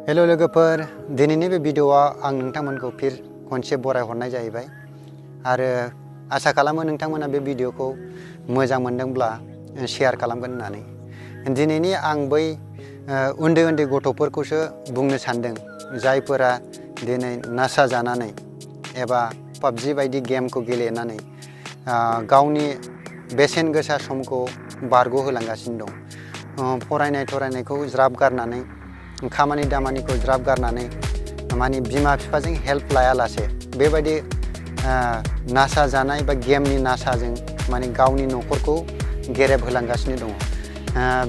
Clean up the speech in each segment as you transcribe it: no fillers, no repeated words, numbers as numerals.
Hello लोगोफोर, दिनैनि बे भिडिअ'आव आं नोंथांमोनखौ फिर खनसे बराय हरनाय जाहैबाय आरो आसा खालामो नोंथांमोना बे भिडिअ'खौ मोजां मोनदोंब्ला शेयार खालामगोन होननानै। दिनैनि आं बै उन्दै उन्दै गथ'फोरखौसो बुंनो सानदों जायफोरा दिनै नासा जानानै एबा पाबजि बायदि गेमखौ गेलेनानै गावनि बेसेन गोसा समखौ बारग'होलांगासिनो दं। फरायनायखौ ज्राब गारनानै खामानि दामानिखौ ज्राब गारनानै माने बिमा बिफाजों हेल्प लायालासे बेबायदि नासा जानाय बा गेमनि नासाजों माने गावनि न'खरखौ गेरेब होलांगासिनो दङ।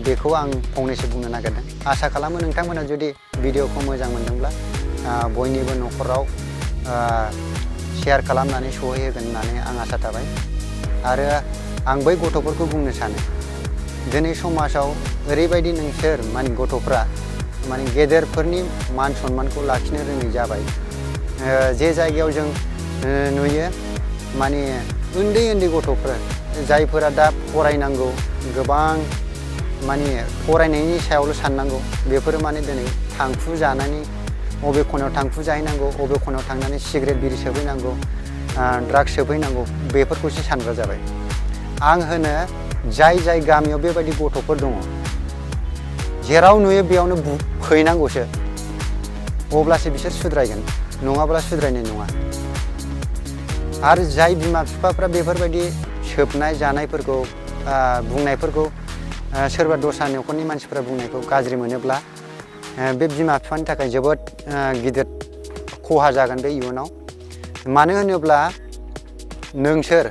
बेखौ आं फंनैसो बुंनो नागिरदों। आसा खालामो नोंथांमोना जुदि भिडिअ'खौ मोजां मोनदोंब्ला बयनिबो न'खराव शेयार खालामनानै सहैहोगोन होननानै आं आसा थाबाय। आरो आं बै गथ'फोरखौ बुंनो सानो दिनै समाजाव ओरैबायदि नोंसोर माने गथ'फ्रा माने गेदेरफोरनि मान सन्मानखौ लाखिनो रोङै जाबाय। जे जायगायाव जों नुयो माने उन्दै उन्दै गथ'फोर जायफोरा दा फरायनांगौ, गोबां माने फरायनायनि सायावल' साननांगौ, बेफोरो माने दिनै थांखु जानानै बबे खनायाव थांखु जाहैनांगौ, बबे खनायाव थांनानै सिगारेट बिरि सोबहैनांगौ, ड्राग्स सोबहैनांगौ, बेफोरखौसो सानग्रा जाबाय। आं होनो जाय गामियाव बेबायदि गथ'फोर दङ जेराव नुयो बेयावनो हैनांगौसो, अब्लासो बिसोर सुद्रायगोन, नङाब्ला सुद्रायनाय नङा। आरो जाय बिमा बिफाफ्रा बेफोरबायदि सोबनाय जानायफोरखौ बुंनायफोरखौ सोरबा दस्रा न'खरनि मानसिफ्रा बुंनायखौ गाज्रि मोनोब्ला बे बिमा बिफानि थाखाय जोबोद गिदिर खहा जागोन बे इयुनाव। मानो होनोब्ला नोंसोर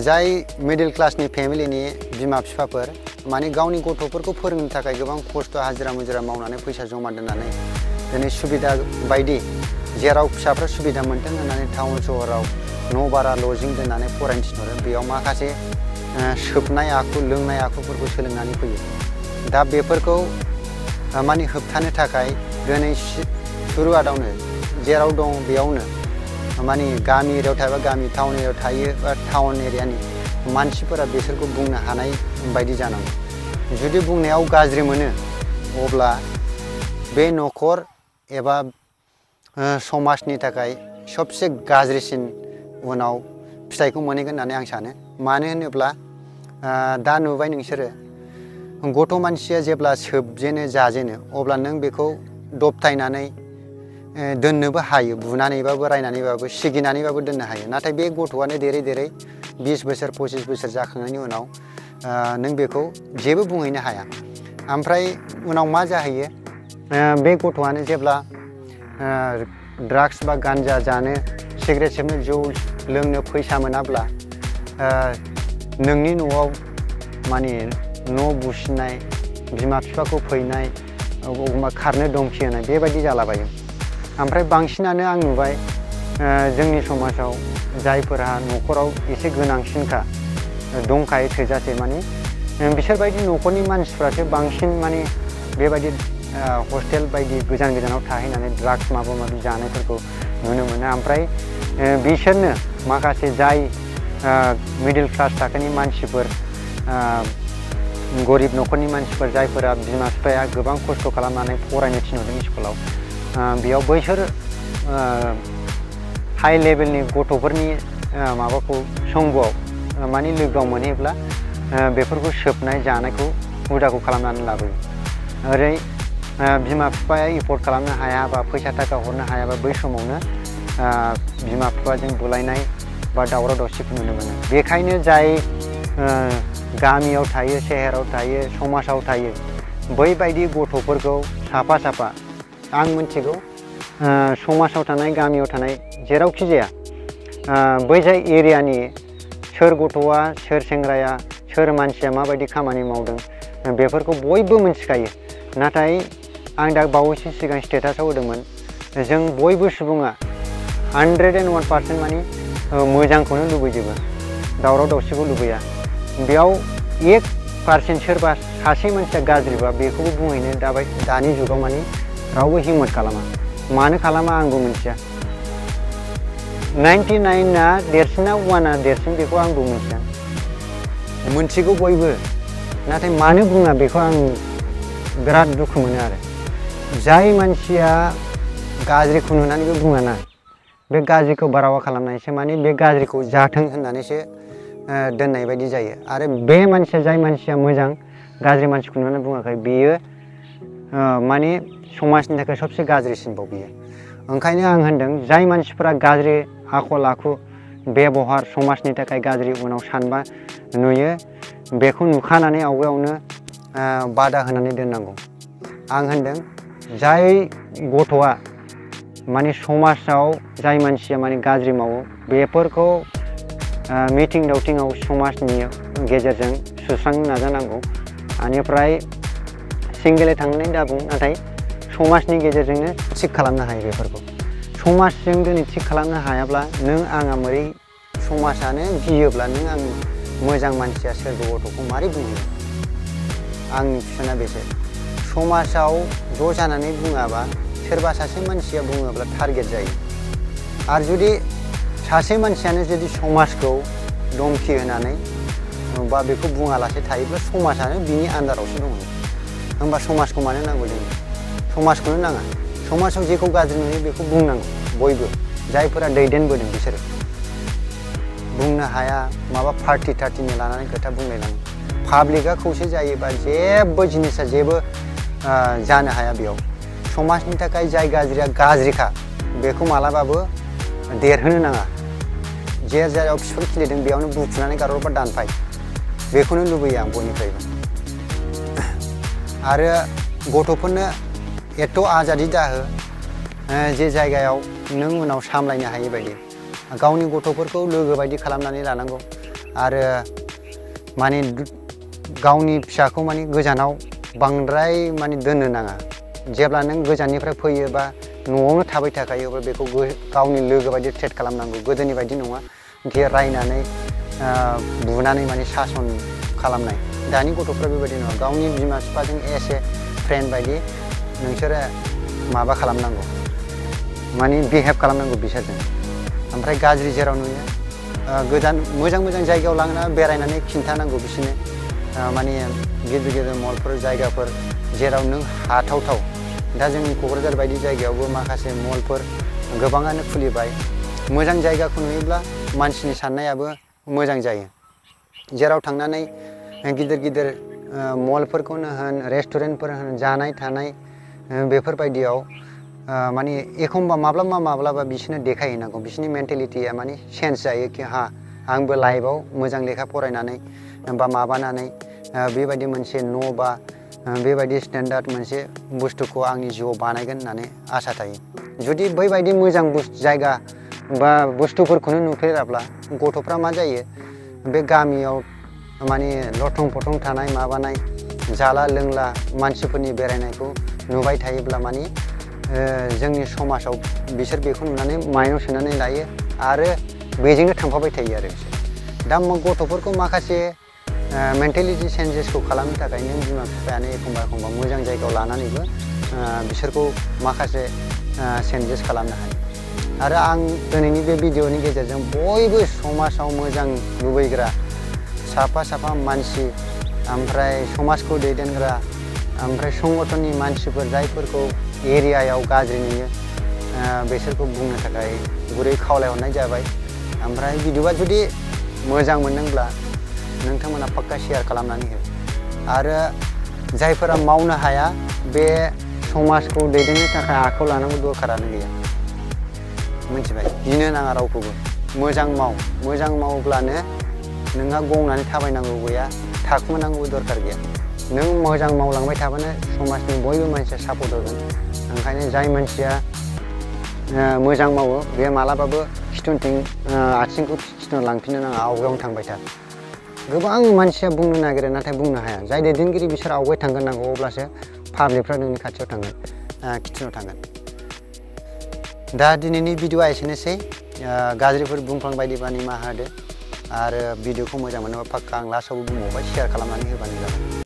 जाय मिडिल क्लासनि फेमिलिनि बिमा बिफाफोर माने गावनि गथ'फोरखौ फोरोंनो थाखाय गोबां खस्थ' हाजिरा मुजिरा मावनानै फैसा जमा दोननानै दिनै सुबिदा बायदि जेराव फिसाफ्रा सुबिदा मोनथों होननानै टाउन सहराव न' भारा लजिं दोननानै फरायनो थिनहरो, बेयाव माखासे सोबनाय आखु, लोंनाय आखुफोरखौ सोलोंनानै फैयो। दा बेफोरखौ माने होबथानो थाखाय दिनै सुरुवादावनो जेराव दं बेयावनो माने गामि एरियायाव थायोबा गामि, टाउन एरियायाव थायो बा टाउन एरियानि मानसिफोरा बिसोरखौ बुंनो हानाय बायदि जानांगौ। जुदि बुंनायाव गाज्रि मोनो अब्ला बे न'खर एबा समाजनि थाखाय सबसे गाज्रिसिन उनाव फिथाइखौ मोनहैगोन होननानै आं सानो। मानो होनोब्ला दा नुबाय नोंसोरो गथ' मानसिया जेब्ला सोबजेनो जाजेनो अब्ला नों बेखौ दबथायनानै दोननोबो हायो, बुनानैबाबो रायनानैबाबो सिगिनानैबाबो दोननो हायो। नाथाय बे गथ'आनो देरै देरै 20 बोसोर 25 बोसोर जाखांनायनि उनाव नों बेखौ जेबो बुंहैनो हाया। ओमफ्राय उनाव मा जाहैयो, बे गथ'आनो जेब्ला ड्राग्स बा गान्जा जानो, सिगारेट सोबनो, जौ लोंनो फैसा मोनाब्ला नोंनि न'आव माने न' बुसिनाय, बिमा बिफाखौ फैनाय, एखमबा खारनो धमखि होनाय बेबायदि जालाबायो। ओमफ्राय बांसिनानो आं नुबाय जोंनि समाजाव जायफोरहा न'खराव एसे गोनांसिनखा दंखायो थोजासे, माने बिसोरबायदि न'खरनि मानसिफ्रासो बांसिन माने बेबायदि हस्टेल बायदि गोजान गोजानाव थाहैनानै ड्राग्स माबा माबि जानायफोरखौ नुनो मोनो। ओमफ्राय बिसोरनो माखासे जाय मिडिल क्लास थाखोनि मानसिफोर, गरिब न'खरनि मानसिफोर जायफोरा बिमा बिफाया गोबां खस्थ' खालामनानै फरायनो थिनहरदों स्कुलाव, बेयाव बैसोर हाइ लेभेलनि गथ'फोरनि माबाखौ संग'आव माने लोगोआव मोनहैब्ला बेफोरखौ सोबनाय जानायखौ हुदाखौ खालामनानै लाबोयो। ओरै बिमा बिफाया एफर्ड खालामनो हायाबा, फैसा थाखा हरनो हायाबा बै समावनो बिमा बिफाजों बुलायनाय बा दावराव दावसिखौ नुनो मोनो। बेखायनो जाय गामियाव थायो, सेहेराव थायो, समाजाव थायो, बैबायदि गथ'फोरखौ साफा साफा आं मिथिगौ समाजाव थानाय, गामियाव थानाय जेरावखि जाया बै जाय एरियानि सोर गथ'आ, सोर सेंग्राया, सोर मानसिया माबायदि खामानि मावदों बेफोरखौ बयबो मिथिखायो। नाथाय आं दा बावैसो सिगां स्टेटासाव होदोंमोन, जों बयबो सुबुङा 101% माने मोजांखौनो लुबैजोबो, दावराव दावसिखौ लुबैया। बेयाव 1% सोरबा सासे मानसिया गाज्रिबा बेखौबो बुंहैनो दानि जुगाव माने रावबो हिम्मत खालामा। मानो खालामा आंबो मिथिया। 99 देरसिना 1 देरसिन बेखौ आंबो मिथिया, मिथिगौ बयबो, नाथाय मानो बुङा बेखौ आं बिराद दुखु मोनो आरो। जाय मानसिया गाज्रिखौ नुनानैबो बुङाना बे गाज्रिखौ बारावा खालामनायसो माने बे गाज्रिखौ जाथों होननानैसो दोननाय बायदि जायो। आरो बे मानसिया जाय मानसिया मोजां गाज्रि मानसिखौ नुनानै बुङाखै बेयो माने समाजनि थाखाय सबसे गाज्रिसिनबाव बियो। ओंखायनो आं होनदों जाय मानसिफोरा गाज्रि आखल आखु बेबहार समाजनि थाखाय गाज्रि उनाव सानबा नुयो बेखौ नुखानानै आवगायावनो बादा होनानै दोननांगौ। आं होनदों जाय गथ'आ माने समाजाव जाय मानसिया माने गाज्रि मावो बेफोरखौ मिथिं दावथिङाव समाजनि गेजेरजों सुस्रांनो नाजानांगौ। बेनिफ्राय सिंगेलै थांनानै दाबुं नाथाय समाजनि गेजेरजोंनो थिग खालामनो हायो। बेफोरखौ समाजजों दिनै थिग खालामनो हायाब्ला नों आंहा बोरै समाजानो गियोब्ला नों आं मोजां मानसिया सोरबा गथ'खौ मारै बुंगोन? आंनि कुइसना बेसो। समाजाव ज' जानानै बुङाबा सोरबा सासे मानसिया बुङोब्ला टारगेट जायो। आरो जुदि सासे मानसियानो जुदि समाजखौ धमखि होनानै बा बेखौ बुङालासे थायोब्ला समाजानो बिनि आन्दारावसो दङ। होमबा समाजखौ मानो नांगौ जोंनो? समाजखौनो नाङा। समाजाव जेखौ गाज्रि नुयो बेखौ बुंनांगौ बयबो जायफोरा दैदेनबोदों बिसोरो। बुंनो हाया माबा पार्टि टार्टिनि लानानै खोथा बुंलायनांगौ। पाब्लिकआ खौसे जायोबा जेबो जिनिसा जेबो जानो हाया। बेयाव समाजनि थाखाय जाय गाज्रिया गाज्रिखा बेखौ मालाबाबो देरहोनो नाङा। जे जायगायाव बिफोर खिलिदों बेयावनो बुखुनानै गारहरबा दानफाय बेखौनो लुबैयो आं बयनिफ्रायबो। आरो गथ'फोरनो एथ' आजादि दाहो जे जायगायाव नों उनाव सामलायनो हायै बायदि गावनि गथ'फोरखौ लोगो बायदि खालामनानै लानांगौ। आरो माने गावनि फिसाखौ माने गोजानाव बांद्राय माने दोननो नाङा। जेब्ला नों गोजाननिफ्राय फैयो बा न'आवनो थाबाय थाखायो अब्ला बेखौ गावनि लोगो बायदि ट्रिट खालामनांगौ। गोदोनि बायदि नङा रायनानै बुनानै माने सासन खालामनाय। दानि गथ'फ्रा बेबायदि नङा। गावनि बिमा बिफाजों एसे फ्रेन्ड बायदि नोंसोरो माबा खालामनांगौ माने बिहेभ खालामनांगौ बिसोरजों। ओमफ्राय गाज्रि जेराव नुयो गोजान मोजां मोजां जायगायाव लांना बेरायनानै खिन्थानांगौ बिसोरनो। माने गिदिर गिदिर मलफोर जायगाफोर जेराव नों हाथावथाव। दा जोंनि क'क्राझार बायदि जायगायावबो माखासे मलफोर गोबाङानो खुलिबाय। मोजां जायगाखौ नुयोब्ला मानसिनि साननायाबो मोजां जायो। जेराव थांनानै गिदिर गिदिर मलफोरखौनो होन रेस्टुरेन्टफोर होन जानाय थानाय बेफोरबायदियाव माने एखमबा माब्लाबा बिसोरनो देखायहैनांगौ। बिसोरनि मेन्टेलिटिया माने चेन्ज जायो कि आंबो लाइफआव मोजां लेखा फरायनानै बा माबानानै बेबायदि मोनसे न' बा बेबायदि स्टेन्डार्ड मोनसे बुस्थुखौ आंनि जिउआव बानायगोन होननानै आसा थायो। जुदि बैबायदि मोजां जायगा बा बुस्थुफोरखौनो नुफेराब्ला गथ'फ्रा मा जायो बे गामियाव माने लथं फथं थानाय माबानाय जाला लोंला मानसिफोरनि बेरायनायखौ नुबाय थायोब्ला माने जोंनि समाजाव बिसोर बेखौ नुनानै माइन्डआव सोनानै लायो आरो बेजोंनो थांफाबाय थायो आरो बिसोर। दा गथ'फोरखौ माखासे मेन्टेलिटि चेन्जेसखौ खालामनो थाखाय नों बिमा बिफायानो एखमबा मोजां जायगायाव लानानैबो बिसोरखौ माखासे चेन्जेस खालामनो हायो। आरो आं दिनैनि बे भिडिअनि गेजेरजों बयबो समाजाव मोजां लुबैग्रा साफा मानसि ओमफ्राय समाजखौ दैदेनग्रा ओमफ्राय संगठननि मानसिफोर जायफोरखौ एरियायाव गाज्रि नुयो बिसोरखौ बुंनो थाखाय गुरै खावलायहरनाय जाबाय। ओमफ्राय भिडिअआ जुदि मोजां मोनदोंब्ला नोंथांमोना पाक्का शेयार खालामनानै हो। आरो जायफोरा मावनो हाया बे समाजखौ दैदेननो थाखाय आखायाव लानांगौ दरखारानो गैया। मिथिबाय? गिनो नाङा रावखौबो। मोजां माव। मोजां मावब्लानो नोंहा गंनानै थाबायनांगौ गैया थाखुमानांगौ दरखार गैया। नों मोजां मावलांबाय थाबानो समाजनि बयबो मानसिया सापर्ट होगोन। ओंखायनो जाय मानसिया मोजां मावो बे मालाबाबो खिथुथिं आथिंखौ खिथुना लांफिननो नाङा। आवगायावनो थांबाय था। गोबां मानसिया बुंनो नागिरो नाथाय बुंनो हाया। जाय दैदेनगिरि बिसोर आवगाय थांगोन नांगौ अब्लासो पाब्लिकफ्रा नोंनि खाथियाव थांगोन खिथुनाव थांगोन। दा दिनैनि भिडिअआ एसेनोसै। गाज्रिफोर बुंफ्लांबायदिबा निमाहा होदो। आरो भिडिअखौ मोजां मोनोबा पाक्का आं लास्टआवबो बुंबावबाय शेयार खालामनानै होबानो जाबाय।